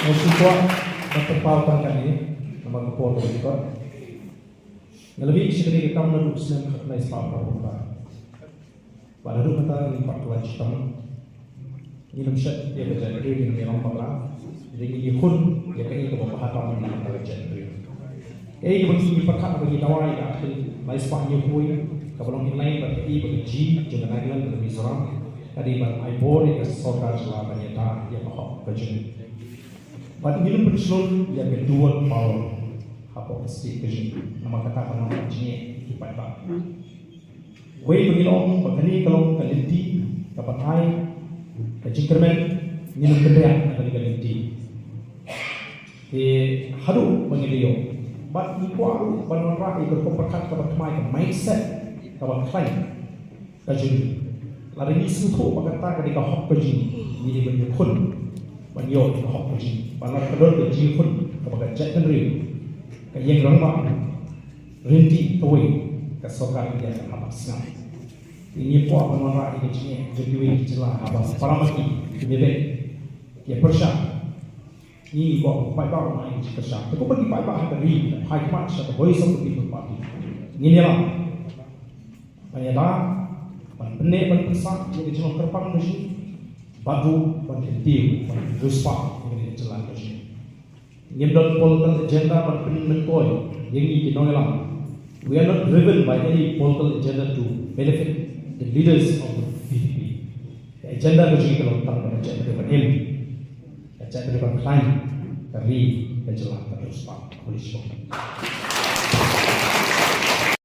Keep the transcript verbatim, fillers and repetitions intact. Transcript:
Nga sngewkwah ban pynpaw tang kane namar ka por kaba dei. Nga la mih sha kane ka kam naduh u snem khatkhyndai spah phra phew phra. Bad haduh mynta ngim pat klet shitom. Ngin ym shet ïa ka jaitbynriew, ngin ym ïalam bakla. Hynrei ngin ïakhun ïa kaei kaba bha tam na ka bynta ka jaitbynriew. Kaei kaba ngi pyrkhat ba ngi dawa ïa ka Article lai spah hynñiewphew wei, kaba long inline bad kaei ba ka jing jong ka Nagaland bad ka Mizoram ka dei ban ai bor ïa ka sorkar jylla ban ïada ïa ka hok ka jong ngi. Bad ngin ym pynshlur ïa ka dual power hapoh ka state ka jong ngi, namar kata ka long ka jingeh ïa ki paidbah. Wei ba ngi la ong ba kane ka long ka lynti kaba ai ka jingkyrmen, ngin ym kynriah na kane ka lynti. Te haduh ba ngin da ïoh, bad ngi kwah ruh ban wanrah ïa ka rukom pyrkhat kaba thymmai, ka mindset kaba khlaiñ ka jong ngi. Lada ngi sngewthuh ba kata ka dei ka hok ka jong ngi, ngi dei ban ïakhun ban ïoh ïa ka hok ka jong ngi. Bad lada ka don ka jingïakhun kaba ka jaitbynriew, ka ïing rangbah, ryntih kawei, ka sorkar India kan hap ban sngap. Te ngi kwah ban wanrah ïa ka jingeh jong kiwei ki jylla haba para ma ki, ki ïabeh, ki ïapyrshah. Ngi kwah ba ki paidbah un ai ka jingkyrshan. Te kumba ki paidbah ha ka ri ki phai khmat sha ka Voice of the People Party, ngin ïalam ban ïada, ban pynneh, ban pynsah ïa ka jinglong kyrpang ka jong ngi, bad ruh ban kyntiew, ban riewspah ïa ka jylla ka jong ngi. Ngim don political agenda ban pynmynkoi ïa ngi ki nongïalam. We are not driven by any political agenda to benefit the leaders of the V P P. Ka agenda ka jong ngi ka long tang ban jaitbynriew ban im, ka jaitbynriew ban khlaiñ, ka ri, ka jylla, ka riewspah. Khublei shibun.